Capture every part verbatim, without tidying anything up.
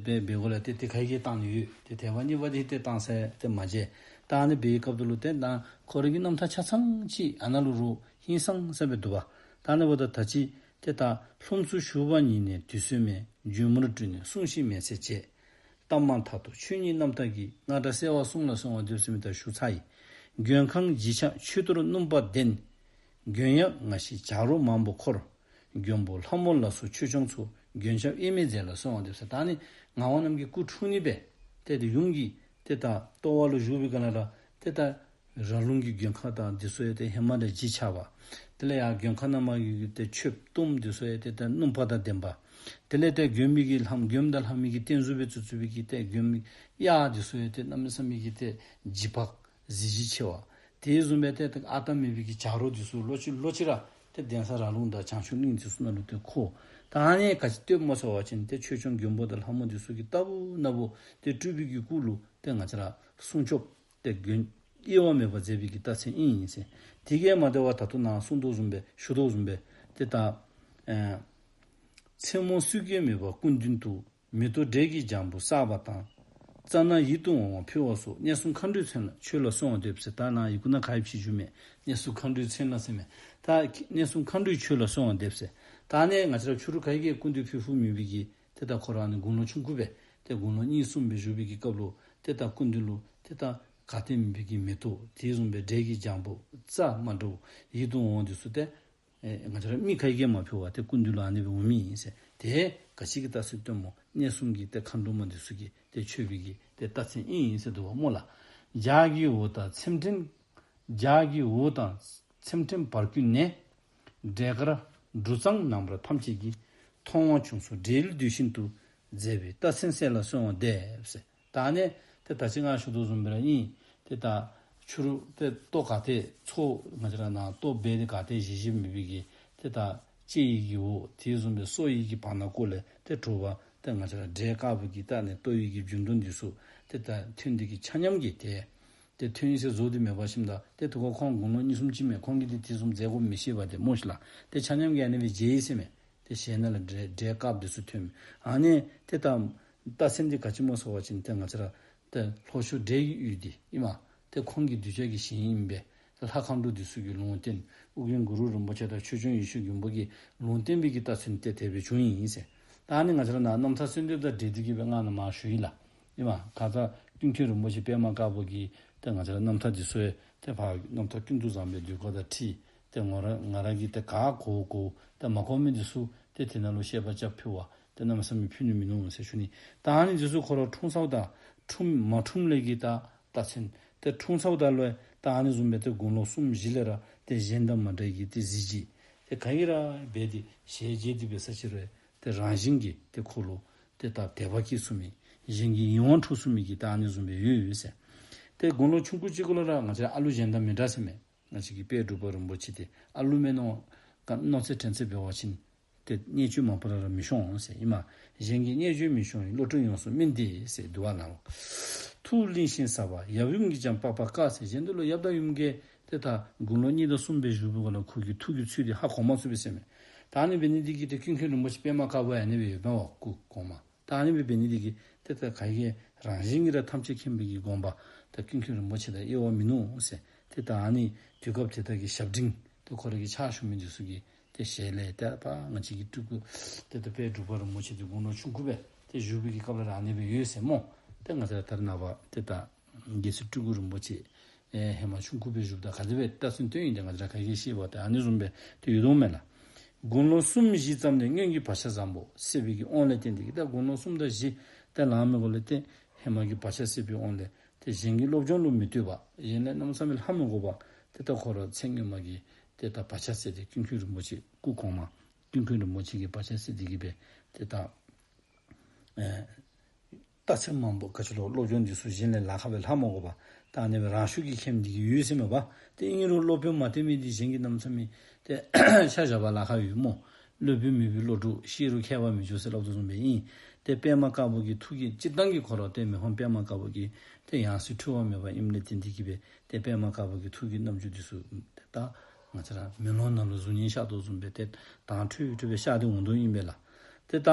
སྦེ་འབད་དགོ་ལགས། ཏེ་དེ་ཁ་གིས་བཏང་ནི་ཡོད། ཏེ་དེ་བ་གཉིས་པ་འདི་ཏེ་བཏང་ས་ཏེ་མ་མཇལ། ད་ཨ་ནི་འབད་བའི་སྐབས་དེ་ལུ་ཏེ་ད་ཁོ་རའི་གི་རྣམ་ཐར་ཆ་ཚང་ཅིག་ཨ་ནཱ་ལུ་རུང་ཧིང་སངས་ས་སྦེ་འདུག་པ། ད་ཨ་ནི་འབདཝ་ད་ད་ཅི་ཏེ་ད་ལྷུམས་སུ་ཞུགས་པ་ཉིད་ནས་དུས་གསོལ་མེད། བྱོན་མུར་སྤྲུལ་ནས་གསུང་ཞིང་མེལ་ཚེ་བྱེད། ལྟ་མ་ཐག་ཏུ་ཆོས་ཉིད་རྣམ་དག་གིས། སྔགས་སྒྲ་གསལ་བར་གསུངས་ལ་གསོལ་བ་འདེབས་ཟེར་མི་ད་ཞུ་ཚར་ཡི། མགོན་ཁང་བརྗིད་ཆགས་མཆོད་གཏོར་སྣུམ་པ་ལྡན། མགོན་ཡབ་ང་བཞིན་བྱ་རོག་མང་པོ་འཁོར། མགོན་པོ་ལྷ་མོ་ལ་སོགས་ཆོས་སྐྱོང་ཚོགས། མགོན་སྐྱབས་དབྱེར་མེད་མཛད་ལ་གསོལ་བ་འདེབས་ཟེར། ད་ནི་ངག་དབང་རྣམ་རྒྱལ་སྐུ་འཁྲུངས་ནི་སྦེ་ཏེ་དེ་ཡུམ་གྱི་ཏེ་ད་ལྟོ་བ་ལུ་བཞུགས་པའི་སྒང་ལས་ར་ཏེ་ད་ར་ལུང་གི་མགོན་ཁང་དང་འདི་ཚུ་ཡང་ཏེ་ཧེ་མ་ལས་བརྗིད་ཆགས་པ། དེ་ལས་ཡར་མགོན་ཁང་ནང་མར་གྱི་ཏེ་མཆོདཔ་གཏོརམ་འདི་ཚུ་ཡང་ཏེ་ད་སྣུམ་པ་དང་ལྡན་པ། དེ་ལས་ཏེ་མགོན་པོའི་གི་ལྷ་མགོནམ་དང་ལྷ་མོའི་གི་རྟེན་གཟུགས་སྦེ་བཙུགས་བཙུགས་པའི་གི་ཏེ་མགོནམ་གཡག་འདི་ཚུ་ཡང་ཏེ་གནམ་མེད་ས་མེད་ཀྱི་ཏེ་བརྗིད་པ་གཟི་བརྗིད་ཆེ་བ། དེ་བཟུམ་སྦེ་ཏེ་ཨ་རྟག་མེད་པའི་གི་བྱ་རོག་འདི་ཚུ་ལོག་ཅི་ལོག་ཅི་ར་ཏེ་གདན་ས་ར་ལུང་དང་བྱང་ཆུབ་གླིང་འདི་ཚུ་ནང་ལུ་ཏེ་འཁོར། ད་ཨ་ནི་ག་ཅི་བསྟོདཔ་སྨོ་ཟེར་བ་ཅིན་ཏེ་ཆོས་སྐྱོང་མགོན་པོ་དང་ལྷ་མོ་འདི་ཚུ་གིས་ལྟ་བུ་ན་བུ་ཏེ་སྤྲུལ་པའི་གི་སྐུ་ལུ་ཏེ་ང་བཅས་ར་སྲུང་སྐྱོབ་ཏེ་མགོན་དབྱེ་བ་མེད་པར་མཛད་པའི་གི་རྟགས་མཚན་ཨིན་ཟེར། དེ་གིས་མ་དོ་བར་ད་ལྟོ་ནཱ་གསུངས་དོ་བཟུམ་སྦེ་ཞུ་དོ་བཟུམ་སྦེ་ཏེ་ད་ཨེ་མཚན་མོ་སྲོད་ཀྱི་མེ་འབར་སྐུ་མདུན་དུ། མེ་ཏོག་འབྲས་ཀྱི་ལྗང་བུ་བསགས་པ་དང་། རྩ་ནས་ཡིད་དུ་འོང་བ་ཕུལ་བ་སོགས། གནས་གསུམ་མཁའ་འགྲོའི་མཚན་ལ་མཆོད་ལ་གསོལ་བ་འདེབས་ཟེར། ད་ནཱ་ཡི་གུ་ནང་ག་ཡོད་ཅིག་ཞུ་མས། གནས་གསུམ་མཁའ་འགྲོའི་མཚན་ལ་ཟེར་མས། ད་གནས་གསུམ་མཁའ་འགྲོའི་མཆོད་ལ་གསོལ་བ་འདེབས་ཟེར། ད་ནི་ང་བཅས་ར་ཕྱི་རུ་ག་གིས་སྐུ་མདུན་ཕུལ་ཕུལཝ་མེད་པའི་གི་ཏེ་ད་ཁོ་ར་ནི་དགུང་ལོ་ཆུང་ཀུ་སྦེ་ཏེ་དགུང་ལོ་གཉིས་གསུམ་སྦེ་བཞུགས་པའི་གི་སྐབས་ལུ་ཏེ་ད་སྐུ་མདུན་ལུ་ཏེ་ད་ག་ཏེ་མེད་པའི་གི་མེ་ཏོག་དེ་བཟུམ་སྦེ་འབྲས་ཀྱི་ལྗང་བུ་རྩ་མ་འདྲཝ་ཡིད་དུ་འོང་འདི་ཚུ་ཏེ་ཨེ་ང་བཅས་ར་མི་ག་གིས་མ་ཕུལ་བར་ཏེ་སྐུ་མདུན་ལུ་ཨ་ནི་སྦེ་འོང་མི་ཨིན་ཟེར། ཏེ་ག་ཅི་གི་རྟགས་མཚན་སྟོནམ་སྨོ། གནས་གསུམ་གྱི་ཏེ་མཁའ་འགྲོ་མ་འདི་ཚུ་གིས་ཏེ་མཆོད་པའི་གི་ཏེ་རྟགས་མཚན་ཨིན་ཟེར་འདུག་པ་སྨོ་ལགས། ལྗགས་ཀྱི་འོད་དང་ཚེམས་ཕྲེང་། ལྗགས་ཀྱི་འོད་དང་ཚེམས་ཕྲེང་འབར་ཀུན་ནས། འབྲས་དཀར་འབྲུ་གཙང་རྣམ་པར་ཐམས་ཅད་ཀྱིས། མཐོང་བ་ཆུང་སོགས་འབྲས་ཡོས་འདུ་བཞིན་དུ། མཛད་པའི་རྟགས་མཚན་གསལ་ལ་གསོལ་བ་འདེབས་ཟེར། ད་ནི་ཏེ་ད་ཅི་ང་ཞུ་དོ་བཟུམ་སྦེ་ར་ཨིན། ཏེ་ད་ཕྱི་རུ་ཏེ་ལྟོ་ག་ཏེ་ཚོགས་ང་བཅས་ར་ནཱ་ལྟོ་འབད་དེ་ག་ཏེ་བཞེས་བཞེསཔ་མེད་པའི་གི་ཏེ་ད་ལྕེ་ཡི་གི་འོ་དེ་བཟུམ་སྦེ་སོ་ཡི་གི་བར་ན་ཀོ་ལས་ཏེ་གྲུབ་པ་ཏེ་ང་བཅས་ར་འབྲས་དཀརཔོ་གི་ད་ནི་ལྟོ་ཡི་གི་རྒྱུ་འདོན་འདི་ཚུ་ཏེ་ད་ཐོན་ཏེ་གི་ཆ་མཉམ་གྱིས་ཏེ་ཏེ་ཐོན་ཟེར་བཟོ་སྟེ་མེད་པ་ཞིནམ་ད་ཏེ་དུས་ཁོ་ཁོང་དགུང་ལོ་གཉིས་གསུམ་ཅིག་མས། ཁོང་གིས་ཏེ་དེ་བཟུམ་མཛད་དགོཔ་མི་ཤེས་པས་ཏེ་སྨོ་ཤིག་ལགས། ཏེ་ཆ་མཉམ་གྱིས་ཨ་ནི་སྦེ་མཇལ་ཡི་ཟེར་མས། ཏེ་ཞལ་ནང་ལས་འབྲས་འབྲས་དཀརཔོ་འདི་ཚུ་ཐོན་མས། ཨ་ནི་ཏེ་ད་རྟགས་མཚན་འདི་ག་ཅི་སྨོ་ཟེར་བ་ཅིན་ཏེ་ང་བཅས་ར་ཏེ་ལྷོ་ཕྱོགས་འབྲས་ཀྱི་ཡུལ་འདི་ཨིན་མས། ཏེ་ཁོང་གི་གདུལ་བྱ་གི་ཞིང་ཨིན་པས། ཏེ་ལྷ་མཁའ་འགྲོ་འདི་ཚུ་གིས་ལུང་བསྟན། ཨོ་རྒྱན་གུ་རུ་རིན་པོ་ཆེ་དང་ཆོས་སྐྱོང་ཡེ་ཤེས་མགོན་པོ་གིས་ལུང་བསྟན་པའི་གི་རྟགས་མཚན་ཏེ་དེ་སྦེ་བྱུང་ཡི་ཟེར། ད་ཨ་ནི་ང་བཅས་ར་ནཱ་རྣམ་ཐར་གསོལ་འདེབས་དང་འབྲེལ་ཏེ་གི་སྦེ་ང་ནཱ་མར་ཞུ་ཡི་ལགས། ཨིན་མས། ཁ་ཙ་ཀུན་མཁྱེན་རིན་པོ་ཆེ་པདྨ་དཀར་པོ་གི་ཏེ་ང་བཅས་ར་རྣམ་ཐར་འདི་ཚུ་ཡང་ཏེ་ཕར་རྣམ་ཐར་ཀུན་ཏུ་བཟང་པོའི་ཟློས་གར་དང་འཁྲིལ་ཏེ་ང་ར་ང་ར་གིས་ཏེ་ག་གོ་གོ་ཏེ་མ་གོ་མི་འདི་ཚུ་ཏེ་དེ་ནང་ལུ་བཤད་པ་རྐྱབ་ཕུལ་བ་ཏེ་གནམ་མེད་ས་མེད་ཕུལ་ནི་མིན་ནུག་ཟེར་ཞུ་ནི། ད་ཨ་ནི་འདི་ཚུ་ཁོ་ར་འཁྲུངས་ས་དང་འཁྲུངས་མ་འཁྲུངས་ལས་ཀྱི་ད་རྟགས་མཚན་ཏེ་འཁྲུངས་ས་དང་ལུ་ད་ཨ་ནི་བཟུམ་སྦེ་ཏེ་དགུང་ལོ་གསུམ་བཞི་ལས་ར་ཏེ་གཞན་དང་མ་འདྲ་གི་ཏེ་གཟི་བརྗིད་ཏེ་ག་གིས་ར་འབད་དེ་ཞལ་མཇལ་ཏེ་འབད་ས་ཅིག་རུང་ཏེ་རང་བཞིན་གྱིས་ཏེ་ཁོ་ལུ་ཏེ་ད་དད་པ་སྐྱེས་ཚུགས་མི་གཞན་གྱི་ཡིད་དབང་འཕྲོག་ཚུགས་མི་གི་ད་ཨ་ནི་བཟུམ་སྦེ་ཡོད་ཡོད་ཟེར། ཏེ་དགུང་ལོ་ཆུང་ཀུ་ཅིག་གུ་ལུ་ར་ང་བཅས་ཨ་ལུ་གཞན་དང་མི་འདྲ་ཟེར་མས། ང་བཅས་ཀྱི་དཔལ་འབྲུག་པ་རིན་པོ་ཆེ་འདི་ཨ་ལུ་མས་མནོ་ག་མནོ་ཚད་དྲན་ཚད་འབད་བ་ཅིན་ཏེ་བརྙས་བཅོས་མ་པ་ལས་ར་མི་ཤོང་ཟེར་ཨིན་མས། གཞན་གྱིས་བརྙས་བཅོས་མི་ཤོང་བའི་བློ་གྲོས་ཡོངས་སུ་སྨིན་ཏེ་ཟེར་འདུག་པ་ལགས། ཐུགས་བརླིང་ཞིང་ཟབ་པ་ཡབ་ཡུམ་གྱིས་ཀྱང་དཔག་པ་དཀའ་ཟེར། གཞན་དུ་ལུ་ཡབ་དང་ཡུམ་གྱིས་ཏེ་ད་དགུང་ལོ་གཉིས་དང་གསུམ་སྦེ་བཞུགས་པའི་སྒང་ལས་ཁོ་གི་ཐུགས་ཀྱི་ཚུལ་འདི་ཧ་གོ་མ་ཚུགས་པས་ཟེར་མས། ད་ཨ་ནི་འབད་ནི་འདི་གིས་ཏེ་ཀུན་མཁྱེན་རིན་པོ་ཆེ་པདྨ་དཀར་པོ་ཨ་ནི་སྦེ་ཡོདཔ་མས་པ་སྐུ་གོང་མ། ད་ཨ་ནི་སྦེ་འབད་ནི་འདི་གིས་ཏེ་ད་ག་གིས་རང་བཞིན་གྱིས་ར་ཐམས་ཅད་མཁྱེན་པའི་གི་དགོངས་པ་ད་ཀུན་མཁྱེན་རིན་པོ་ཆེ་དང་དབྱེ་བ་མིན་ནུག་ཟེར། ཏེ་ད་ཨ་ནི་དུས་སྐབས་དེ་དག་གི་ཞབས་འབྲིང་ཏེ་ཁོ་ར་གི་ཕྱག་ཞུ་མི་འདི་ཚུ་གི་ཏེ་ཞལ་ལས་ཏེ་པ་ང་བཅས་ཀྱི་སྤྲུལ་སྐུ་ཏེ་ད་དཔལ་འབྲུག་པ་རིན་པོ་ཆེ་འདི་དགུང་ལོ་ཆུང་ཀུ་སྦེ་ཏེ་བཞུགས་པའི་གི་སྐབས་ལས་ར་ཨ་ནི་སྦེ་ཡོད་ཟེར་སྨོ། ཏེ་ང་བཅས་ར་ད་རེས་ནངས་པ་ཏེ་ད་རྒྱལ་སྲས་སྤྲུལ་སྐུ་རིན་པོ་ཆེ་ཨེ་ཧེ་མ་ཆུང་ཀུ་སྦེ་བཞུགསཔ་ད་ག་དེ་སྦེ་རྟགས་མཚན་སྟོན་ཡི་ཏེ་ང་བཅས་ར་ག་གིས་ཤེས་པ་ཏེ་ཨ་ནི་བཟུམ་སྦེ་ཏེ་ཡོད་དོ་མས་ལགས། དགུང་ལོ་གསུམ་བཞི་ཙམ་ནས་སྔོན་གྱི་བག་ཆགས་བཟང་པོ་སད་པའི་གི་དབང་ལས་བརྟེན་ཏེ་གི་ད་དགུང་ལོ་གསུམ་དང་བཞི་ཏེ་ལང་མི་གོ་ལས་ཏེ་ཧེ་མ་གི་བག་ཆགས་སད་པའི་དབང་ལས་ཏེ་གཞན་གྱི་སློབ་སྦྱོང་ལུ་མི་ལྟོས་པར་གཞན་ལས་གནམ་མེད་ས་མེད་ལྷབ་མི་དགོ་པར་ཏེ་ད་ཁོ་ར་ཚེ་སྔོན་མ་གི་ཏེ་ད་བག་ཆགས་སད་དེ་ཀུན་མཁྱེན་རིན་པོ་ཆེ་སྐུ་གོང་མ་ཀུན་མཁྱེན་རིན་པོ་ཆེ་གི་བག་ཆགས་སད་དེ་གི་སྦེ་ཏེ་ད་ཨེ་རྟགས་མཚན་མང་པོ་ག་ཅི་ལོ་སློབ་སྦྱོང་འདི་ཚུ་གཞན་ལས་ལཱ་ཁག་སྦེ་ལྷབ་མ་དགོ་པར་ད་ཨ་ནི་སྦེ་རང་ཤུགས་ཀྱིས་མཁྱེནམ་འདི་གིས་ཡོད་ཟེར་མས་པ། ཏེ་ཨིན་རུང་སློབ་དཔོན་མ་བསྟེན་མི་འདི་གཞན་གྱིས་གནམ་མེད་ས་མེད་ཏེ་ཆ་བཞག་པར་ལཱ་ཁག་ཡོད་སྨོ། སློབ་དཔོན་མེད་པའི་བློ་གྲོས་ཤེས་རུང་མཁས་པ་མི་འབྱུང་ཟེར་སླབ་དོ་བཟུམ་སྦེ་ཨིན། ཏེ་པདྨ་དཀར་པོ་གི་ཐུགས་ཀྱི་སྤྱིར་བཏང་གི་ཁོ་ར་ཏེ་མི་ཕམ་པདྨ་དཀར་པོ་གི་ཏེ་ཡང་སྲིད་འཁྲུལ་བ་མེད་པ་ཨིནམ་ལས་བརྟེན་ཏེ་གི་སྦེ་ཏེ་པདྨ་དཀར་པོ་གི་ཐུགས་ཀྱི་རྣམ་འགྱུར་འདི་ཚུ་ཏེ་ད་ང་བཅས་ར་མེ་ལོང་ནང་ལུ་གཟུགས་བརྙན་ཤར་དོ་བཟུམ་སྦེ་ཏེ་དྭངས་འཕྲོས་འཕྲོས་སྦེ་ཤར་ཏེ་འོང་དོ་ཨིན་པས་ལགས། ཏེ་ད་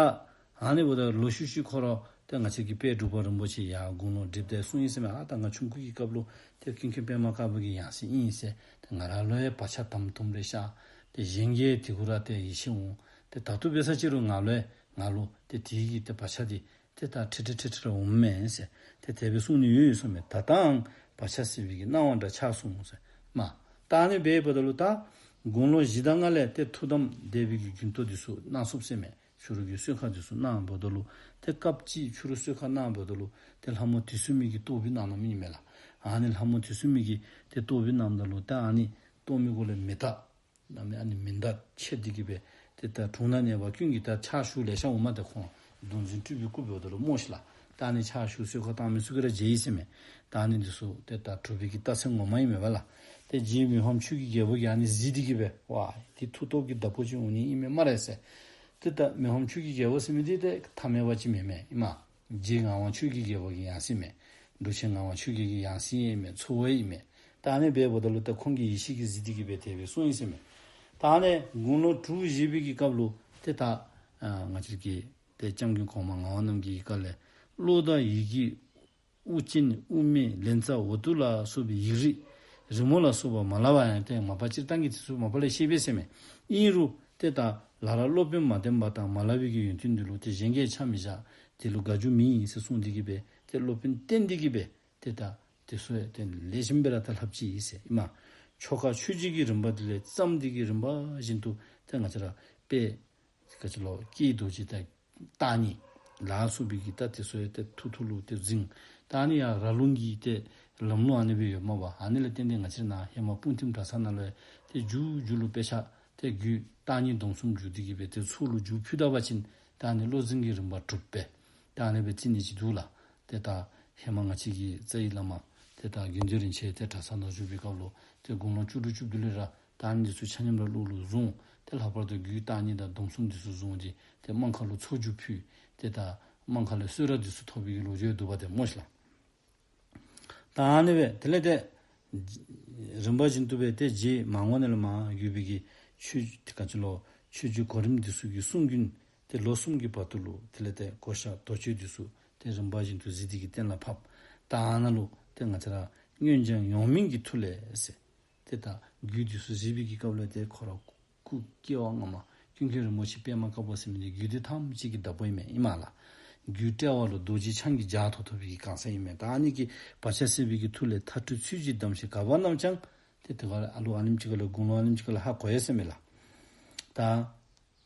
ཨ་ནི་འབདཝ་ད་ལོག་ཤུལ་ཤུལ་ཁོ་ར་ ཏེ་ང་བཅས་ཀྱི་དཔལ་འབྲུག་པ་རིན་པོ་ཆེ་ཡར་དགུང་ལོ་བགྲེསཔ་ཏེ་གསུངས་ཡི་ཟེར་མས། ཨ་ད་ང་ཆུང་ཀུ་གི་སྐབས་ལུ་ཏེ་ཀུན་མཁྱེན་པདྨ་དཀར་པོ་གི་ཡང་སྲིད་ཨིན་ཟེར། ཏེ་ང་ར་ལུ་ཡང་བག་ཆགས་དམ་དུམ་རེ་ཤར། ཏེ་གཞན་གྱིས་དེ་གུ་ར་ཏེ་ཡིད་ཆེས་འོང་། ཏེ་ད་ལྟོ་འབད་ས་ཅིག་རུང་ང་ལུ་ཡང་ང་ལུ་ཏེ་དེ་གི་ཏེ་བག་ཆགས་འདི་ཏེ་ད་ཁྲིག་ཁྲི་ཁྲིག་ཁྲི་ར་འོངམ་མས་ཟེར། ཏེ་དེ་སྦེ་གསུངས་ནི་ཡོད་ཡོད་ཟེར་མས། ད་ལྟའང་བག་ཆགས་སད་པའི་གི་སྣང་བ་འདྲ་ཆགས་སོང་ཟེར་མས། ད་ཨ་ནི་འབདཝ་ད་ལུ་ད་དགུང་ལོ་བཞི་དང་ལྔ་ལས་ཏེ་ཐུགས་དམ་དད་པའི་གི་རྒྱུན་ཐོག་འདི་ཚུ་གནང་ཚུགས་ཟེར་མས། ཕྱི་རུ་གི་གསོལ་ཁ་འདི་ཚུ་གནང་འབདཝ་ད་ལུ་ཏེ་སྐབས་ཅིག་ཕྱི་རུ་གསོལ་ཁ་གནང་འབདཝ་ད་ལུ་ཏེ་ལྷ་མོ་དུས་གསུམ་མའི་གི་གཏོར་དཔོན་གནང་གནངམ་ཨིན་མས་ལགས། ཨ་ནི་ལྷ་མོ་དུས་གསུམ་མའི་གི་ཏེ་གཏོར་དཔོན་གནངམ་ད་ལུ་ད་ཨ་ནི་གཏོར་མའི་སྒོ་ལས་མེ་སྟག་ནམ་ཨ་ནི་མེ་མདའ་མཆེད་དེ་གི་སྦེ་ཏེ་ད་དྲུང་ན་གནས་པ་ཀུན་གྱིས་ད་ཕྱག་ཞུ་ལེ་ཤ་འོངམ་མས། ཏེ་ཁོང་གདུང་འཛིན་སྤྲུལ་པའི་སྐུ་འབདཝ་ད་ལུ་སྨོ་ཤིག་ལགས། ད་ཨ་ནི་ཕྱག་ཞུ་གསོལ་ཁ་བཏང་མི་ཚུ་གིས་ར་མཇལ་ཡི་ཟེར་མས། ད་ཨ་ནི་འདི་ཚུ་ཏེ་ད་གྲུབ་པའི་གི་རྟགས་མཚན་ངོ་མ་ཨིན་མས་པ་ལགས། ཏེ་རྗེ་མི་ཕམ་ཆོས་ཀྱི་རྒྱལ་པོ་གིས་ཨ་ནི་གཟིགས་ཏེ་གི་སྦེ་ཝའི་ཏེ་མཐུ་སྟོབས་ཀྱི་བདག་པོ་ཅིག་འོང་ནི་ཨིན་མས་སྨ་རེ་ཟེར། ཏེ་ད་མི་ཕམ་ཆོས་ཀྱི་རྒྱལ་པོ་ཟེར་མི་འདི་ཏེ་ཐ་མལ་པ་ཅིག་མེན་མས་ཨིན་མས། རྗེ་ངག་དབང་ཆོས་ཀྱི་རྒྱལ་པོ་གི་ཡང་སྲིད་མས། འབྲུག་ཆེན་ངག་དབང་ཆོས་རྒྱལ་གྱི་ཡང་སྲིད་ཨིན་མས། ཚ་བོ་ཨིན་མས། ད་ཨ་ནི་འབདཝ་ད་ལུ་ད་ཁོང་གི་ཡེ་ཤེས་ཀྱིས་གཟིགས་ཏེ་གི་སྦེ་དེ་སྦེ་གསུངས་ཡི་ཟེར་མས། ད་ཨ་ནི་དགུང་ལོ་དྲུག་བཞེས་པའི་གི་སྐབས་ལུ་ཏེ་ད་ཨ་ང་བཅས་ཀྱི་ཏེ་སྐྱབས་མགོན་གོང་མ་ངག་དབང་རྣམ་རྒྱལ་གྱི་བཀའ་ལས་གློག་དང་ཡི་གེ་དབུ་ཅན་དབུ་མེད་ལན་ཙ་འོ་ཏུ་ལ་སོགས་པའི་ཡིག་རིགས་རི་མོ་ལ་སོགས་པ་མ་ལགས་པ་ཡང་ཏེ་མ་པ་སྤྱིར་བཏང་གི་དེ་ཚུ་མ་པ་ལས་ཤེས་པས་ཟེར་མས། ཨིན་རུང་ཏེ་ད་ལ་ར་སློབ་དཔོན་མ་བསྟེན་པ་དང་མ་ལགས་པའི་གི་ཡོན་ཏན་འདི་ལུ་ཏེ་གཞན་གྱིས་ཆ་མི་བཞག། དེ་ལུ་དགའ་རྒྱུ་མེད་ཟེར་གསུངས་ཏེ་གི་སྦེ་ཏེ་སློབ་དཔོན་བསྟེན་ཏེ་གི་སྦེ་ཏེ་ད་དེ་ཚུ་ཡང་ཏེ་ལེགས་ཤོམ་སྦེ་ར་ད་ལྷབ་ཅི་ཟེར་ཨིན་མས། ཆོ་ག་ཆོས་བརྒྱུད་ཀྱི་རིམ་པ་འདི་ལས་བརྩམས་ཏེ་གི་རིམ་པ་བཞིན་དུ་ཏེ་ང་བཅས་ར་དཔལ་ག་ཅི་ལོ་ཀྱེ་རྡོ་རྗེ་དང་བརྟག་གཉིས་ལ་སོགས་པའི་གི་ད་དེ་ཚུ་ཡང་ཏེ་ཐུགས་ཐུགས་ལུ་ཏེ་འཛིན། ད་ཨ་ནི་ཡང་ར་ལུང་གི་ཏེ་ལམ་ལུགས་ཨ་ནི་སྦེ་ཡོདཔ་མས་པ། ཨ་ནི་ལས་བརྟེན་ཏེ་ང་བཅས་ནཱ་ཧེ་མ་སྤུངས་ཐིམ་གྲྭ་ཚང་ནང་ལུ་ཡང་ཏེ་མཇུག་མཇུག་ལུ་དཔེ་ཆ་ཏེ་རྒྱུད་བརྟག་གཉིས་སྡོམ་གསུམ་བསྒྱུར་ཏེ་གི་སྦེ་ཏེ་ཚུར་ལུ་མཇུག་ཕུལ་ད་པ་ཅིན་ད་ཨ་ནི་བློ་འཛིན་གྱི་རིམ་པ་གྲུབ་པས། ད་ཨ་ནི་སྦེ་རྩིས་ནི་ཅིག་འདུག་ལགས། ཏེ་ད་ཧེ་མ་ང་བཅས་ཀྱི་རྩ་བའི་བླ་མ་ཏེ་ད་དགེ་འདུན་རིན་ཆེན་ཏེ་གྲྭ་ཚང་ནང་བཞུགས་པའི་སྐབས་ལུ་ཏེ་དགུང་ལོ་བཅུ་དྲུག་བཅུ་བདུན་ལས་ར་ད་ཨ་ནི་འདི་ཚུ་ཆ་མཉམ་ར་བློ་ལུ་བཟུང་། ཏེ་ལྷག་པར་དུ་རྒྱུད་བརྟག་གཉིས་དང་སྡོམ་གསུམ་འདི་ཚུ་བཟུང་སྟེ་ཏེ་སྨན་ཁང་ལུ་ཚུར་མཇུག་ཕུལ། ཏེ་ད་སྨན་ཁང་ལས་གསོལ་རས་འདི་ཚུ་ཐོབ་པའི་གི་ལོ་རྒྱུས་འདུག་པ་ཏེ་སྨོ་ཤིག་ལགས། ད་ཨ་ནི་སྦེ་དེ་ལས་ཏེ་རིམ་པ་བཞིན་དུ་སྦེ་ཏེ་རྗེ་མར་ངོ་ནས་ལས་མར་བརྒྱུད་པའི་གི་ཆོས་ཏེ་ག་ཅི་ལོ་ཆོས་བརྒྱུད་གོ་རིམ་འདི་ཚུ་གི་གསུང་རྒྱུན་ཏེ་ལོ་གསུམ་གྱི་བར་དུ་ལུ་དེ་ལས་ཏེ་གོ་ཤ་དོ་ཅོ་འདི་ཚུ་ཏེ་རིམ་པ་བཞིན་དུ་གཟིགས་ཏེ་གི་གཏན་ལ་ཕབ། ད་ཨ་ནཱ་ལུ་ཏེ་ང་བཅས་ར་སྔོན་བྱོན་ཡོངས་སྨིན་གྱི་མཐུ་ལས་ཟེར། ཏེ་ད་རྒྱུད་འདི་ཚུ་གཟིགས་པའི་གི་སྐབས་ལུ་ཏེ་ཁོ་ར་སྐུ་སྐྱེ་བ་སྔ་མ་ཀུན་མཁྱེན་རིན་པོ་ཆེ་པདྨ་དཀར་པོ་ཟེར་མི་འདི་རྒྱུད་སྡེ་ཐམས་ཅད་ཀྱི་བདག་པོ་ཨིན་མས་ཨིན་མས་ལགས། རྒྱུད་དཔྲལ་བ་ལུ་རྡོ་རྗེ་འཆང་གི་ལྗགས་ཐོགས་ཐོབ་པའི་གི་གང་ཟག་ཨིན་མས། ད་ཨ་ནི་གི་བག་ཆགས་སད་པའི་གི་མཐུ་ལས་མཐའ་གྲོལ་ཚུལ་གྱིས་བསྡམས་ཤིང་ག་པར་རྣམས་ཀྱང་ཏེ་དེ་ག་ལུ་ཨ་ནེམ་ཅིག་ཁ་ལས་དགུང་ལོ་ཨ་ནེམ་ཅིག་ཁ་ལས་ཧ་གོ་ཡི་ཟེར་མས་ལགས། ད་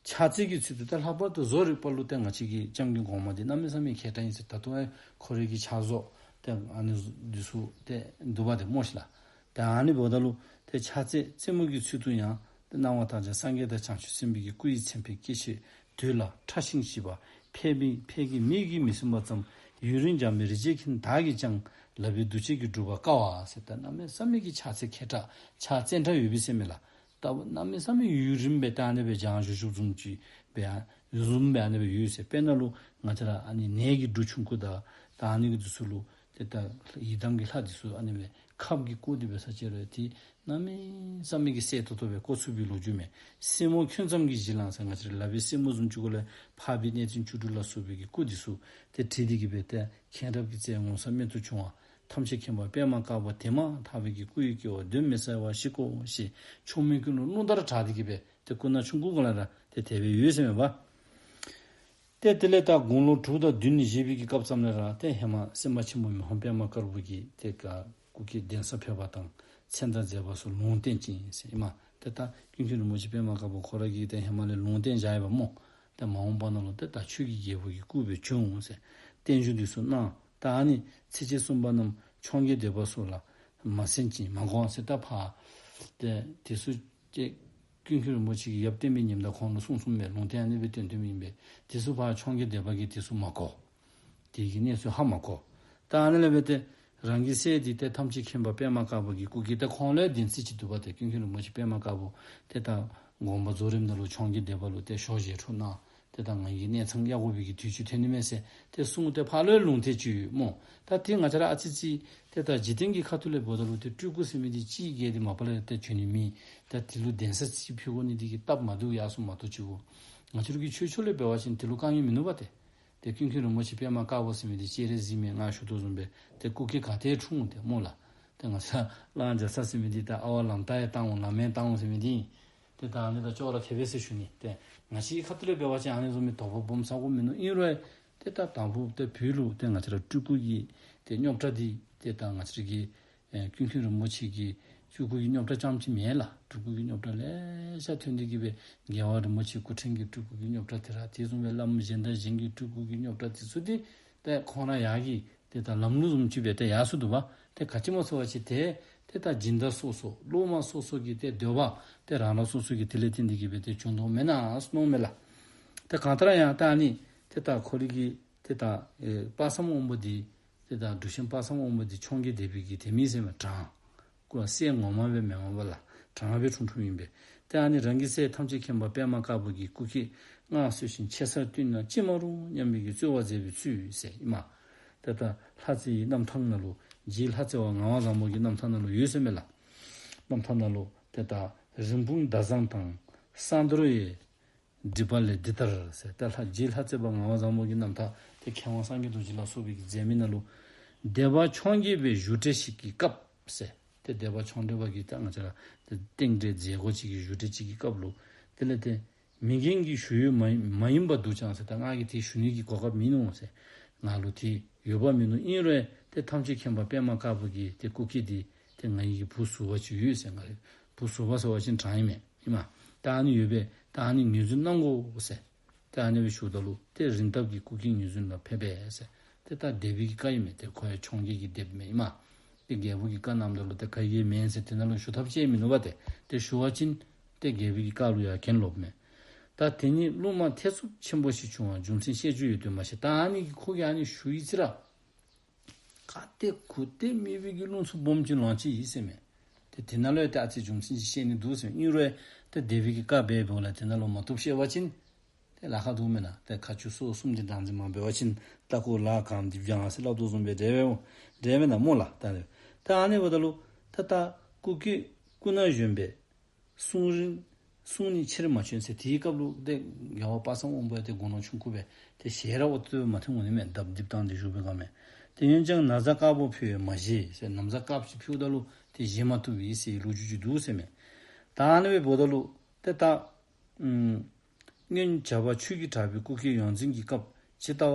ཕྱག་རྩལ་གྱི་ཚུལ་དུ་ད་ལྷག་པར་དུ་བཟོ་རིག་པ་ལུ་ཏེ་ང་བཅས་ཀྱི་སྐྱབས་མགོན་གོང་མ་འདི་གནམ་མེད་ས་མེད་མཁས་དྲགས་ཨིན་ཟེར། ད་ལྟོ་ཡང་ཁོ་རའི་གི་ཕྱག་བཟོ་ཏེ་ཨ་ནི་འདི་ཚུ་ཏེ་འདུག་པ་ཏེ་སྨོ་ཤིག་ལགས། ཏེ་ཨ་ནི་འབདཝ་ད་ལུ་ཏེ་ཕྱག་རྩལ་རྩེད་མོ་གི་ཚུལ་དུ་ཡང་ཏེ་སྣང་བ་མཐའ་ཡས་སངས་རྒྱས་དང་བྱང་ཆུབ་སེམས་དཔའི་གི་སྐུ་ཡི་མཚན་དཔེ་སྐྱེ་མཆེད་དུས་ལ་ཕྲ་ཞིང་ཞིབ་པ་ཕལ་མི་ཕལ་གྱི་མིག་གིས་མི་ཟིན་པ་ཙམ་ཡུན་རིང་སྦྱངས་པའི་རིག་བྱེད་མཁན་བདག་གིས་ཀྱང་ལབ་པའི་འདུ་བྱེད་ཀྱིས་སྒྲུབ་པར་དཀའ་བ་ཟེར། ད་གནམ་མེད་ས་མེད་ཀྱི་ཕྱག་རྩལ་མཁས་དྲགས་ཕྱག་རྩལ་དྲགས་ཡོད་པས་ཟེར་མས་ལགས། ད་གནམ་མེད་ས་མེད་ཡུན་རིངམོ་སྦེ་ད་ཨ་ནི་སྦེ་སྦྱང་བཞུགས་བཞུགསཔ་བཟུམ་ཅིག་སྦེ་ཨ་བཟུམ་སྦེ་ཨ་ནི་སྦེ་ཡོད་ཟེར། དཔེར་ན་ལུ་ང་བཅས་ར་ཨ་ནི་ནས་ཀྱི་འབྲུ་ཆུང་ཀུ་དང་ད་ཨ་ནི་གི་འདི་ཚུ་ལུ་ཏེ་ད་ཡི་དམ་གྱི་ལྷ་འདི་ཚུ་ཨ་ནི་སྦེ་ཁབ་ཀྱིས་བསྐོར་ཏེ་འབད་ས་ཅིག་རུང་ཏེ་གནམ་མེད་ས་མེད་ཀྱི་གསལ་ཏོག་ཏོ་སྦེ་བསྐོར་ཚུགས་པའི་ལོ་རྒྱུས་མས། སེན་མོ་ཁྱོན་ཙམ་གྱི་གཞི་བླངས་ཟེར་ང་བཅས་ར་ལག་པའི་སེན་མོ་བཟུམ་ཅིག་གུ་ལས་འཕགས་པའི་གནས་བརྟན་བཅུ་དྲུག་ལ་སོགས་པའི་གི་སྐུ་འདི་ཚུ་ཏེ་བྲིས་ཏེ་གི་སྦེ་ཏེ་མཁྱེན་རབ་ཀྱི་རྩལ་ངོ་མཚར་རྨད་དུ་བྱུང་བ་ཐམས་ཅད་མཁྱེན་པ་པདྨ་དཀར་པོ་དེ་མ་ཐག་པའི་གི་སྐུ་ཡི་སྐྱེ་བ་གདོན་མི་ཟ་བར་ཤིག་གོ་ཞེས་མཆོག་དམན་ཀུན་ལུ་རླུང་ལྟར་གྲགས་ཏེ་གི་སྦེ་ཏེ་སྐུ་ན་ཆུང་ཀུ་གུ་ལས་ར་ཏེ་དེ་སྦེ་ཡོད་ཟེར་མས་པ། ཏེ་དེ་ལས་ད་དགུང་ལོ་དྲུག་དང་བདུན་བཞེས་པའི་གི་སྐབས་ཙམ་ལས་ར་ཏེ་ཧེ་མ་སེམས་དཔའ་ཆེན་པོ་མི་ཕམ་པདྨ་དཀར་པོ་གིས་ཏེ་ག་སྐུ་སྐྱེ་གདན་ས་ཕེབས་པ་དང་མཚན་དང་མཛད་པ་སོགས་ལུང་བསྟན་ཅིང་ཟེར་ཨིན་མས། ཏེ་ད་ཀུན་མཁྱེན་རིན་པོ་ཆེ་པདྨ་དཀར་པོ་ཁོ་ར་གིས་ཏེ་ཧེ་མ་ལས་ལུང་བསྟན་བཞག་ཡོདཔ་སྨོ། ཏེ་མ་འོངས་པ་ནང་ལུ་ཏེ་ད་ཆོས་ཀྱི་རྒྱལ་པོ་གི་སྐུ་སྦེ་བྱོན་འོང་ཟེར་བརྟན་བཞུགས་འདི་ཚུ་གནང་། ད་ཨ་ནི་ཚིགས་བཅད་གསུམ་པ་རྣམས་འཕྱོངས་རྒྱས་སྡེ་པ་སོགས་ལ་མ་གསན་ཅིང་མ་གོ་ཟེར། ད་ཕར་ཏེ་དེ་ཚུ་ཏེ་ཀུན་མཁྱེན་རིན་པོ་ཆེ་གིས་ཡབ་བསྟན་པའི་ཉི་ཟླ་ཁོང་ལུ་གསུངས་གསུངསམ་མས། ལུང་བསྟན་ཨ་ནི་སྦེ་བསྟན་བསྟནམ་ཨིན་པས། དེ་ཚུ་ཕར་འཕྱོངས་རྒྱས་སྡེ་པ་གིས་དེ་ཚུ་མ་གོ། དེ་གི་གནས་ཚུལ་ཧ་མ་གོ། ད་ཨ་ནི་ལས་འབད་དེ་རང་གི་སྲས་འདི་ཏེ་ཐམས་ཅད་མཁྱེན་པ་པདྨ་དཀར་པོ་གི་སྐུ་སྐྱེ་ཏེ་ཁོང་ལུ་བདེན་ཚིག་ཅིག་འདུག་པ་ཏེ་ཀུན་མཁྱེན་རིན་པོ་ཆེ་པདྨ་དཀར་པོ་ཏེ་ད་དགོངས་པ་རྫོགས་རིམ་ནང་ལུ་འཕྱོངས་རྒྱས་སྡེ་པ་ལུ་ཏེ་ཞོ་བཞེས་འཕྲོ་གནང་། ཏེ་ད་ང་གི་གནས་ཚང་གཡར་དགོ་པའི་གི་དུས་ཅིག་ཐོན་ནི་མས་ཟེར་ཏེ་གསུངས་ཏེ་ཕར་ལུ་ལུང་བསྟན་ཅིག་ཡོད་སྨོ། ད་ཏེ་ང་བཅས་ར་ཨ་ཙི་ཙི་ཏེ་ད་འཇིག་རྟེན་གྱི་ཁ་ཐུག་ལས་འབདཝ་ད་ལུ་ཏེ་སྤྲུལ་སྐུ་ཟེར་མི་འདི་ཅིག་གིས་ཏེ་མ་པ་ལས་ཏེ་བྱོན་ནི་མེད། ད་དེ་ལུ་གདན་ས་ཅིག་ཕུལ་དགོ་ནི་འདི་གིས་སྟབས་མ་བདེཝ་ཡར་སོངམ་མ་གཏོགས་ཅིག་གོ། ང་བཅས་ར་གི་ཆོས་ཕྱོགས་ལས་འབད་བ་ཅིན་དེ་ལུ་དཀའ་ངལ་མིན་ནུག་པ་ཏེ། ཏེ་ཀུན་མཁྱེན་རིན་པོ་ཆེ་པདྨ་དཀར་པོ་ཟེར་མི་འདི་སྤྱན་རས་གཟིགས་མས། ང་ཞུ་དོ་བཟུམ་སྦེ་ཏེ་སྐུ་སྐྱེ་ག་ཏེ་འཁྲུངས་ཏེ་སྨོ་ལགས། ཏེ་ང་བཅས་གླང་རྒྱ་ཚ་ཟེར་མི་འདི་ད་ཨ་ཝ་ལམ་ཏ་ཡང་བཏང་འོང་ལམ་མེན་བཏང་འོང་ཟེར་མི་འདི་ཨིན། ཏེ་ད་ཨ་ནི་དང་ཅོག་ར་འཐདཔ་སྦེ་ཟེར་ཞུ་ནི། ཏེ་ང་བཅས་ཁ་ཐུག་ལས་འབད་བ་ཅིན་ཨ་ནི་བཟུམ་མའི་དོགས་པ་སྦོམ་ཟ་དགོཔ་མིན་ནུག། ཨིན་རུང་ཏེ་ད་དང་ཕུ་ཏེ་བོད་ལུ་ཏེ་ང་བཅས་ར་སྤྲུལ་སྐུ་གི་ཏེ་རྙོག་དྲ་འདི་ཏེ་ད་ང་བཅས་ར་གི་ཨེ་ཀུན་མཁྱེན་རིན་པོ་ཆེ་གི་སྤྲུལ་སྐུ་གི་རྙོག་དྲ་རྐྱངམ་ཅིག་མེན་ལགས། སྤྲུལ་སྐུ་གི་རྙོག་དྲ་ལེ་ཤ་ཐོན་ཏེ་གི་སྦེ་རྒྱལ་བ་རིན་པོ་ཆེ་སྐུ་ཕྲེང་གི་སྤྲུལ་སྐུ་གི་རྙོག་དྲ་དེ་ར་དེ་བཟུམ་སྦེ་བླམ་གཞན་དང་གཞན་གྱི་སྤྲུལ་སྐུ་གི་རྙོག་དྲ་དེ་ཚུ་འདི་ཏེ་ཁོང་ར་ཡར་གྱི་ཏེ་ད་ལམ་ལུགས་བཟུམ་ཅིག་སྦེ་ཏེ་ཡར་སོ་འདུག་པ། ཏེ་ག་ཅི་སྨོ་ཟེར་བ་ཅིན་ཏེ་ཏེ་ད་སྦྱིན་བདག་སོ་སོ་སློབ་མ་སོ་སོ་གི་ཏེ་འདོད་པ་ཏེ་རང་རང་སོ་སོ་གི་དེ་ལས་བརྟེན་ཏེ་གི་སྦེ་ཏེ་བྱུང་དོ་མེན་ན་ཟེར་མནོཝ་མས་ལགས། ཏེ་གང་ལྟར་ཡང་ད་ཨ་ནི་ཏེ་ད་ཁོ་རའི་གི་ཏེ་ད་ཨེ་དཔག་བསམ་དབང་པོ་འདི་ཏེ་ད་འབྲུག་ཆེན་དཔག་བསམ་དབང་པོ་འདི་འཕྱོངས་རྒྱས་སྡེ་པའི་གི་དེ་མི་ཟེར་མི་དྲང་། ཁོ་སྲས་ངོ་མ་སྦེ་མེན་མ་པ་ལགས། དྲང་སྦེ་འཁྲུངས་འཁྲུངསམ་ཨིན་པས། ཏེ་ཨ་ནི་རང་གི་སྲས་ཐམས་ཅད་མཁྱེན་པ་པདྨ་དཀར་པོ་གི་སྐུ་སྐྱེ་སྔར་སྲོལ་བཞིན་ཆེ་སར་བསྟུན་ན་ཅི་མ་རུང་སྙམ་པའི་གི་རྩོལ་བ་མཛད་པའི་ཚུལ་ཟེར་ཨིན་མས། ཏེ་ད་ལྷ་རྩེའི་རྣམ་ཐར་ནང་ལུ་རྗེ་ལྷ་རྩེ་བ་ངག་དབང་བཟང་པོ་གི་རྣམ་ཐར་ནང་ལུ་ཡོད་ཟེར་མས་ལགས། རྣམ་ཐར་ནང་ལུ་ཏེ་ད་རིན་སྤུངས་ཟླ་བཟང་དང་ས་རྡོར་ཡི། སྒྲིབ་པ་ལས་འདི་ལྟར་ཟེར། ད་ལྷ་རྗེ་ལྷ་རྩེ་བ་ངག་དབང་བཟང་པོ་གི་རྣམ་ཐར་ཏེ་མཁས་དབང་སངས་རྒྱས་རྡོ་རྗེ་ལ་སོགས་པའི་གི་མཛད་མི་ནང་ལུ་སྡེ་པ་འཕྱོངས་རྒྱས་པའི་བཞུགས་གྲལ་ཞིག་གི་སྐབས་ཟེར། ཏེ་སྡེ་པ་འཕྱོངས་གྲལ་པ་གི་ད་ང་བཅས་ར་ཏེ་རྟེན་འབྲེལ་མཛད་སྒོ་ཅིག་གི་བཞུགས་གྲལ་ཅིག་གི་སྐབས་ལུ་དེ་ལས་ཏེ་མི་རྒན་གྱི་ཞུ་ཡུལ་མ་མ་ཡིན་པ་འདུག་ཀྱང་ཟེར། ད་ང་གིས་དེ་ཞུ་ནི་གི་གོ་སྐབས་མིན་ནུག་ཟེར། ང་ལུ་དེ་ཡོད་པ་མིན་ནུག། ཨིན་རུང་ཏེ་ཐམས་ཅད་མཁྱེན་པ་པདྨ་དཀར་པོ་གི་ཏེ་སྐུ་སྐྱེ་འདི་ཏེ་ང་གི་བུ་ཟུར་པ་ཅིག་ཡོད་ཟེར། ང་བུ་ཟུར་པ་ཟེར་བ་ཅིན་དྲང་ཨིན་མས། ཨིན་མས། ད་ཨ་ནི་ཡོད་པས། ད་ཨ་ནི་ངོས་འཛིན་གནང་དགོ་ཟེར། ད་ཨ་ནི་སྦེ་ཞུཝ་ད་ལུ་ཏེ་རིན་ཐབས་ཀྱི་སྐུ་སྐྱེ་ངོས་འཛིན་ལ་ཕེབས་པས་ཟེར། ཏེ་ད་སྡེ་པའི་གི་བཀའ་ཨིན་མས། ཏེ་ཁོ་ཡང་འཕྱོངས་རྒྱས་ཀྱི་སྡེ་པ་ཨིན་མས། ཏེ་རྒྱལ་པོ་གིས་བཀའ་གནངམ་ད་ལུ་ཏེ་ག་ཡང་མེན་ཟེར་དེ་ནང་ལུ་ཞུ་ཐབས་ཅིག་མིན་ནུག་པ། ཏེ་ཏེ་ཞུ་བ་ཅིན་ཏེ་རྒྱལ་པོ་གི་བཀའ་ལུ་ཡང་གྱེན་ལོགཔ་མས། ད་དེ་ཉིད་གླུ་མ་ཐེ་ཚོམ་ཆེན་པོ་ཞིག་བྱུང་བ་རྒྱུ་མཚན་བཤད་རྒྱུ་ཡོད་དོ་མ་ཤེས། ད་ཨ་ནི་གི་ཁོ་གིས་ཨ་ནི་ཞུ་ཡི་ཟེར་ར། ག་ཏེ་གུ་ཏེ་མེད་པའི་གི་རླུང་འཚུབ་སྦོམ་ཅིག་ལངས་ཅི་ཨིན་ཟེར་མས། ཏེ་དེ་ནང་ལུ་ཡང་ཏེ་ཨ་ཙི་རྒྱུ་མཚན་ཅིག་བཤད་ནི་འདུག་ཟེར་མས། ཨིན་རུང་ཏེ་སྡེ་པའི་གི་བཀའ་འབད་འབདཝ་ལས་དེ་ནང་ལུ་མ་བཏུབ་བཤད་པ་ཅིན་ཏེ་ལཱ་ཁག་འདུག་མེན་ན། ཏེ་ཁ་མཆུ་སོ་གསུམ་འདི་བདག་འཛིན་མ་འབད་བ་ཅིན་རྟ་ཁོག་ལ་གང་འདི་བྱང་ཟེར་སླབ་དོ་བཟུམ་སྦེ་འདྲ་བས་འདྲ་བས་ན་སྨོ་ལགས། ད་ད་ཨ་ནི་འབདཝ་ད་ལུ་ད་ད་སྐུ་སྐྱེ་སྐུ་ན་གཞོན་པས། གསུང་རིང་གསུང་ནི་ཆེར་མ་བྱོན་ཟེར། དེའི་སྐབས་ལུ་ཏེ་རྒྱལ་བ་དཔག་བསམ་དབང་པོ་ཡང་ཏེ་དགུང་ལོ་ཆུང་ཀུ་སྦེ་ཏེ་ཞལ་ར་འོ་ཏོ་མ་ཐོན་འོང་ནི་མས། ལྡབ་ལྡིབ་བཏང་སྟེ་བཞུགས་པའི་སྒང་མས། ཏེ་འོན་ཀྱང་ན་བཟའ་དཀར་པོ་ཕུལ་བས་མ་བཞེས་ཟེར། ན་བཟའ་དཀརཔོ་ཅིག་ཕུལཝ་ད་ལུ་ཏེ་བཞེས་མ་བཏུབ་པས་ཟེར་ལོ་རྒྱུས་ཅིག་འདུག་ཟེར་མས། ད་ཨ་ནི་སྦེ་འབདཝ་ད་ལུ་ཏེ་ད་ཨམ་སྔོན་བྱ་བ་ཆོས་ཀྱི་གྲགས་པའི་སྐུ་སྐྱེ་ཡོངས་འཛིན་གྱི་སྐབས་ཇི་ལྟ་བ་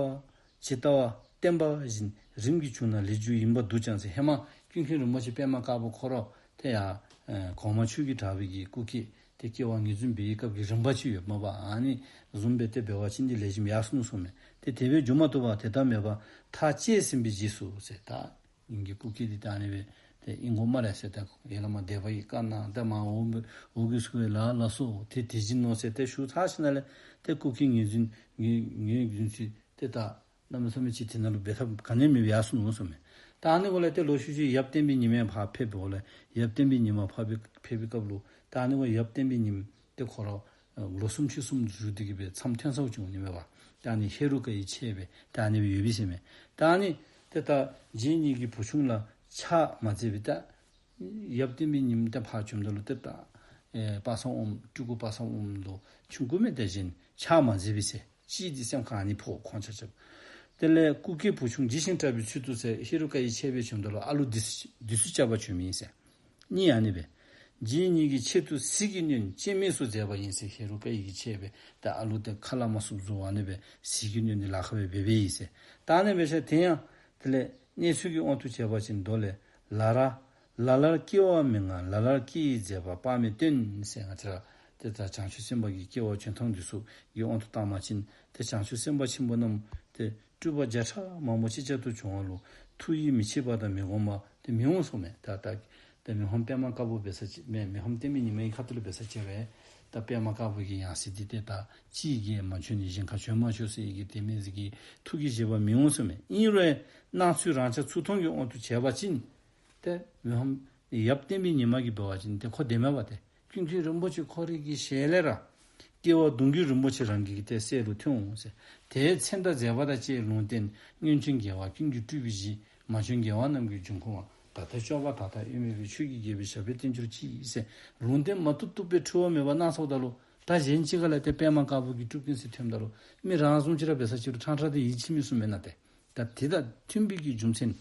ཇི་ལྟ་བ་བསྟན་པ་བཞིན་རིམ་གྱིས་བྱུང་ན་ལེགས་རྒྱུ་ཡིན་པ་འདུག་ཀྱང་ཟེར། ཧེ་མ་ཀུན་མཁྱེན་རིན་པོ་ཆེ་པདྨ་དཀར་པོ་ཁོ་ར་ཏེ་ཡང་ཨེ་གོང་མ་ཆོས་ཀྱི་གྲགས་པའི་གི་སྐུ་སྐྱེ་ཏེ་སྐྱེ་བ་ངེས་འཛིན་འབད་བའི་སྐབས་ཀྱི་རིམ་པ་ཅིག་ཡོདཔ་མས་པ། ཨ་ནི་བཟུམ་སྦེ་ཏེ་འབད་བ་ཅིན་འདི་ལེགས་ཤོམ་ཡར་སོ་ནུག་གསུངམ་མས། ཏེ་དེ་སྦེ་འགྱུར་མ་བཏུབ་པར་དེ་ལྟར་མེད་པར་ཐག་བཅད་ཟིན་པའི་རྗེས་སུ་ཟེར། ད་ངེ་གི་སྐུ་སྐྱེ་འདི་ད་ཨ་ནི་སྦེ་ཏེ་ཨིན་དགོ་སྨ་རེ་ཟེར། ད་ཡར་ལས་མར་སྡེ་པ་གིས་བཀའ་གནང་། ད་མར་འོག་འོག་གི་ཚུ་གིས་ལགས་ལགས་སོ་ཏེ་དེ་བཞིན་ནོ་ཟེར་ཏེ་ཞུ་ཚར་ཞིནམ་ལས་ཏེ་སྐུ་སྐྱེ་ངེས་འཛིན་ངེས་ངེས་འཛིན་ཅིག་ཏེ་ད་གནམ་མེད་ས་མེད་ཅིག་དེ་ནང་ལུ་འབད་ཐབས་ག་ནི་མེད་པར་ཡར་སོ་ནུག་གསུངམ་མས། ད་ཨ་ནི་འབདཝ་ལས་ཏེ་ལོག་ཤུལ་ཅིག་ཡབ་བསྟན་པའི་ཉི་མ་ཕར་ཕེབས་འབདཝ་ལས་ཡབ་བསྟན་པའི་ཉི་མ་ཕར་ཕེབས་ཕེབས་པའི་སྐབས་ལུ་ད་ཨ་ནི་འབདཝ་ཡབ་བསྟན་པའི་ཉིམ་ཏེ་ཁོ་ར་ལོ་གསུམ་ཕྱོགས་གསུམ་བཞུགས་ཏེ་གི་སྦེ་མཚམས་ཐོན་སོཝ་ཅིག་འོང་ནི་མས་པ། ད་ཨ་ནི་ཧེ་རུ་ཀ་ཡི་ཆས་སྦེ་ད་ཨ་ནི་སྦེ་ཡོད་པས་ཟེར་མས། ད་ཨ་ནི་ཏེ་ད་རྗེ་ཉིད་ཀྱི་བུ་ཆུང་ལ་ཕྱག་མ་མཛད་པས། ད་ཡབ་བསྟན་པའི་ཉིམ་ཏེ་ཕར་བྱོནམ་ད་ལུ་ཏེ་ད་ཨེ་དཔག་བསམ་དབང་སྤྲུལ་སྐུ་དཔག་བསམ་དབང་ལུ་ཆུང་ཀུ་མས། དེ་བཞིན་ཕྱག་མ་མཛད་པས་ཟེར། ཅིག་འདི་སེམས་ཁར་ཨ་ནི་ཕོག་ཁོང་ཆ་ཁྱབ། དེ་ལས་སྐུ་སྐྱེ་བུ་ཆུང་ཇི་བཞིན་གྲགས་པའི་ཚུལ་དུ་ཟེར། ཧེ་རུ་ཀ་ཡི་ཆས་སྦེ་བྱོནམ་ད་ལུ་ཨ་ལུ་འདི་འདི་ཚུ་བཅའ་བར་བྱོན་མི་ཨིན་ཟེར། གཉིས་ཨ་ནི་སྦེ། རྗེ་ཉིད་ཀྱི་ཆེད་དུ་ཟིལ་གྱིས་གནོན་སྤྱན་མིག་སོགས་མཛད་པ་ཡིན་ཟེར། ཧེ་རུ་ཀ་ཡི་གི་ཆས་སྦེ་ད་ཨ་ལུ་ཏེ་ཁ་སླབ་མ་ཚུགསཔ་བཟོ་ཨ་ནི་སྦེ་ཟིལ་གྱིས་གནོན་ཏེ་ལཱ་ཁག་སྦེ་འབད་འབདཝ་ཨིན་ཟེར། ད་ཨ་ནི་སྦེ་ཟེར། དེ་ཡང་དེ་ལས་གནས་ཚུལ་གྱི་དབང་དུ་བྱས་པ་ཅིན་མདོ་ལས། ལ་ར་ལ་ལར་སྐྱེ་བ་མི་མངའ་ལ་ལར་སྐྱེ་ཡི་མཛད་པ་དཔག་མེད་སྟོན་ཟེར། ང་བཅས་ར་ཏེ་ད་བྱང་ཆུབ་སེམས་དཔའ་གི་སྐྱེ་བ་བྱོན་ཐངས་འདི་ཚུ་གི་དབང་དུ་བཏང་པ་ཅིན་ཏེ་བྱང་ཆུབ་སེམས་དཔའ་ཆེན་པོ་རྣམས་ཏེ་སྤྲུལ་པ་བརྒྱ་ཕྲག་མང་པོ་ཅིག་ཅར་དུ་བྱུང་བ་ལུ་ཐུགས་ཡིད་མི་ཆེས་པ་དང་མི་སྒོམ་པ་ཏེ་མི་འོང་གསུངམ་མས། ད་ད་ཏེ་མི་ཕམ་པདྨ་དཀར་པོ་འབད་ས་ཅིག་མེན། མི་ཕམ་བསྟན་པའི་ཉི་མའི་ཁ་ཐུག་ལུ་འབད་ས་ཅིག་ར་ད་པདྨ་དཀར་པོ་གི་ཡང་སྲིད་འདི་ཏེ་ད་ཅིག་གིས་མ་བྱོན་ནི་གཞན་ཁར་བྱོན་མ་ཆོག་ཟེར་ཡི་གི་དེ་མི་ཟིག་གི་ཐུགས་ཀྱི་བཞེད་པ་མི་འོང་གསུངམ་མས། ཨིན་རུང་སྣང་ཚུལ་རང་ཅག་ཚུར་མཐོང་གི་དབང་དུ་བྱས་པ་ཅིན་ཏེ་མི་ཕམ་ཡབ་བསྟན་པའི་ཉི་མ་གིས་འབད་བ་ཅིན་ཏེ་ཁོ་དེ་མེན་པ་ཏེ། ཀུན་མཁྱེན་རིན་པོ་ཆེ་ཁོ་རའི་གི་ཞལ་ལས་ར་སྐྱེ་བ་གདུང་བརྒྱུད་རིན་པོ་ཆེ་རང་གི་གི་ཏེ་སྲས་ལུ་ཐོན་འོང་ཟེར། དེའི་མཚན་དང་མཛད་པ་དང་བཅས་ལུང་བསྟན་སྔོན་བྱོན་རྒྱལ་བ་ཀུན་གྱིས་སྤྲུལ་པའི་གཞི། མ་བྱོན་རྒྱལ་བ་རྣམས་ཀྱི་འབྱུང་ཁུངས་པ། ད་ལྟ་སྐྱོབ་པ་དག་དང་དབྱེར་མེད་པའི། ཆོས་ཀྱི་རྒྱལ་པོའི་ཞབས་པད་བརྟན་གྱུར་ཅིག་ཟེར། ལུང་བསྟན་མ་བཏུབ་བཏུབ་སྦེ་འཁྲུལ་བ་མེད་པར་གནང་སོངམ་ད་ལུ་ ད་གཞན་ཅིག་ག་ལས་ཏེ་པདྨ་དཀར་པོ་གི་སྤྲུལ་སྐུ་ཟེར་ཐོནམ་ད་ལུ་མི་རང་བཟུམ་ཅིག་ར་འབད་ས་ཅིག་རུང་ཕྲང་ཕྲང་སྟེ་ཡིད་ཆེས་མི་ཚུགས་མེན་ན་ཏེ། ད་དེ་དང་མཐུན་པའི་གི་རྒྱུ་མཚན་